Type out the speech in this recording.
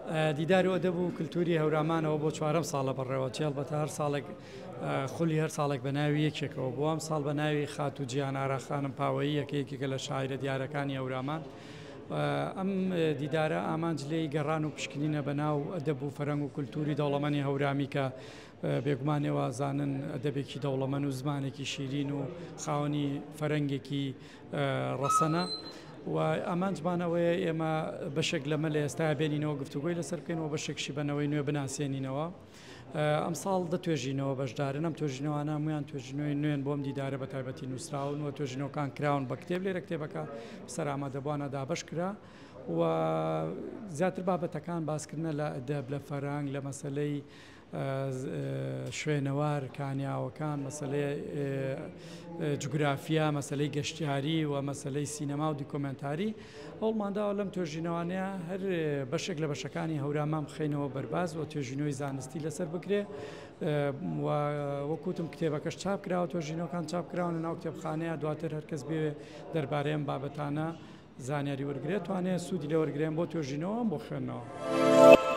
دیدار و ئەدەب و کلتوری هەورامانەوە بۆ چوارەم ساڵە بەڕێوەچێ، هەڵبەتە هەر ساڵێک خولی هەر ساڵێک بە ناوی یەکێکەوە بووە، ئەم ساڵ بە ناوی خاتوو جیهان ئارا خانم پاوەییە کە یەکێکە لە شاعیرە دیارەکانی هەورامان. ئەم دیدارە ئامانج لێی گەڕان و پشکنینە بە ناو ئەدەب و فەرەنگ و کلتوری دەوڵەمەنی هەورامی کە بێگومان ئێوە ئەزانن ئەدەبێکی دەوڵەمەن و زمانێکی شیرین و خاوەنی فەرەنگێکی ڕەسەنە و ئامانجمان ئەوەیە ئێمە بەشێک لەمە لە ئێستا بێنینەوە گفتوگۆی لەسەر بکەین و بەشێکشی بەنەوەی نوێ بناسێنینەوە. ئەمساڵ دە توێژینەوە بەشدارن ئەم توێژینەوانە هەموویان توێژینەوەی نوێن بۆم دیدارە بە تایبەتی نووسراون و توێژینەوەکان کراون بە کتێب لێرە کتێبەکە سەر ئامادەبووانە دابەش کرا و زیاتر بابەتەکان باسکردنە لە ئەدەب لە فەرهەنگ لە مەسەلەی شوێنەوار، کانیاوەکان، مەسەلەی جوگرافیا، مەسەلەی گەشتیاری و مەسەلەی سینەما و دیکۆمێنتاری. هەوڵمانداوە لەم توێژینەوانەیە هەر بەشێک لە بەشەکانی هەورامان بخەینەوە بەرباز و توێژینەوەی زانستی لەسەر بکرێ و وەکوتم کتێبەکەش چاپ کراوە، توێژینەوەکان چاپ کراون لە ناو کتێبخانەیە، دواتر هەر کەس بێ دەربارەی ئەم بابەتانە زانیاری وەرگرێت توانێت سوودی لێ وەرگرێن بۆ توێژینەوە بۆ خوێندنەوە.